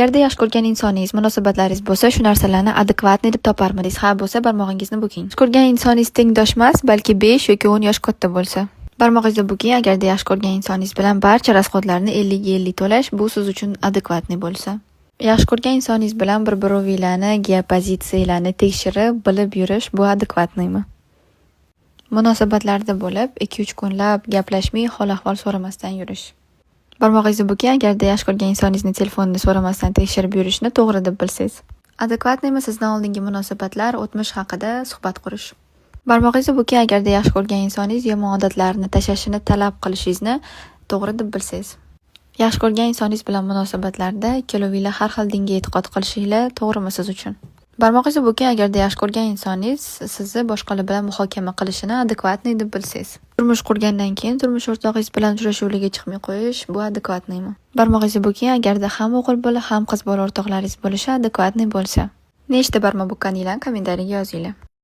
Agarda yaxshi ko'rgan insoningiz, munosabatlaringiz bo'lsa, shu narsalarni адекватный deb toparmidingiz? Ha bo'lsa, barmog'ingizni buking. Yaxshi ko'rgan insoningiz tengdosh emas, balki 5 yoki 10 yosh katta bo'lsa. Barmog'ingizni buking, agarda yaxshi ko'rgan insoningiz bilan barcha расход larni 50 ga 50 to'lash bu siz uchun адекватный bo'lsa. Yaxshi ko'rgan insoningiz bilan bir-birovinglarni geopozitsiyalarni tekshirib, bilib yurish bu адекватный mi? Munosabatlarda bo'lib, 2-3 kunlab gaplashmay, hol-ahvol so'ramasdan yurish. Barmog'ingizni buking, agarda yaxshi ko'rgan insoningizni telefonini so'ramasdan tekshirib yurishni to'g'ri deb bilsangiz. Адекватный mi sizdan oldingi munosabatlar, o'tmish haqida suhbat qurish? Barmog'ingizni buking, agarda yaxshi ko'rgan insoningiz yomon odatlarini tashlashini talab qilishingizni to'g'ri deb bilsangiz. Yaxshi ko'rgan insoningiz bilan munosabatlarda ikkalovinglar har xil dinga e'tiqod qilishinglar to'g'rimi siz uchun? Barmog'ingizni buking, agarda yaxshi ko'rgan insoningiz sizni boshqalar bilan muhokama qilishini адекватный deb bilsangiz. Turmush qurgandan keyin turmush o'rtog'ingiz bilan uchrashuvlarga chiqmay qo'yish bu адекватный mi? Barmog'ingizni buking, agarda ham o'g'il bola, ham qiz bola o'rtoqlaringiz bo'lishi адекватный bo'lsa. Nechta barmoq bukkaninglarni kommentariyga yozinglar.